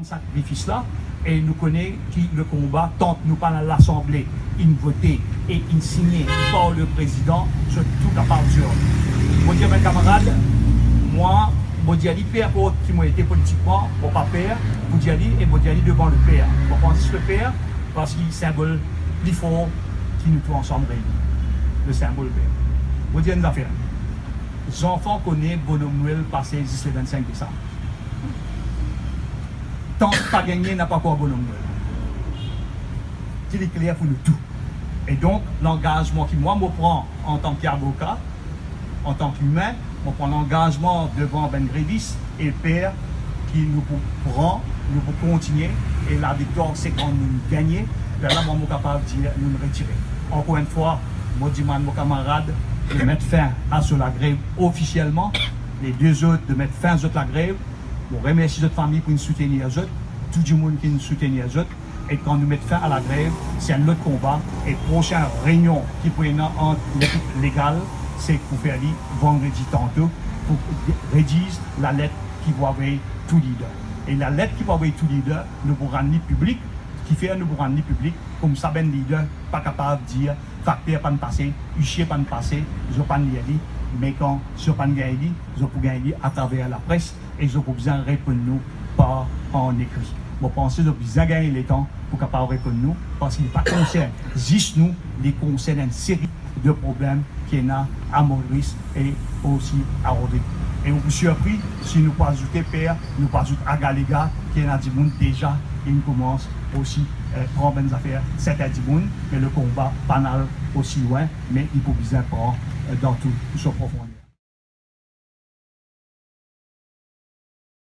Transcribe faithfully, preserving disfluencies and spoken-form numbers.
sakrifis la, e nou kone ki le konba, tan nou pa dan Lasanble, inn vote e inn signe par le prezidan, zot tou kapav dir. Mo dir bann kamarad, mwa, mo dir li, pe inport ki mo ete politikman, mo pa per pou dir li, e mo dir li devan le Per. Mo pran zis le Per, parski sinbol pli for ki nou tou ansam reini, le sinbol Per. Mo dir enn zafer. Zanfan kone bonom Nwel pase zis le vinn-sink desam. Tan pa gagne, napa krwar bonom Nwel. Ki li kler pou nou tou. E donk, langazman ki mwa mo pran antan ki avoka, antan ki imin, mo pran langazman devan bann grevis e Per ki nou pou pran, nou pou kontigne, e laviktwar se kan nou gagne, lerla mwa mo kapav dir nou retire. Ankor enn fwa, mo dimann mo kamarad de met fin a so lagrev ofisielman, le de zot de met fin zot lagrev. Mo remersi zot fami pou inn soutenir zot, tou dimoun ki inn soutenir zot. E kan nou met fin a lagrev, se enn lot konba. E prosin reynion ki pou ena ant lekip legal, se pou fer li vandredi tanto, pou rediz lalet ki pou avoy tou lider. E lalet ki pou avoy tou lider, nou pou rann li piblik. Kifer nou pou rann li piblik? Koumsa bann lider pa kapav dir fakter pa'nn pase, isie pa'nn pase, zot pa'nn lir li, me kan zot pa'nn gagn li, zot pou gagn li atraver lapres e zot pou bizin reponn nou par an ekri. Mo panse zot bizin gagn letan pou kapav reponn nou, parski li pa konsern zis nou, li konsern enn seri de problem ki ena a Moris e osi a Rodrig. E ou pou sirpri si nou pou azoute Per, nou pou azout Agalega, ki ena dimoun deza inn koumans osi, eh, pran bann zafer sertin dimoun, me le konba pa'nn al osi lwin, me li pou bizin pran, eh, dan tou so profonder.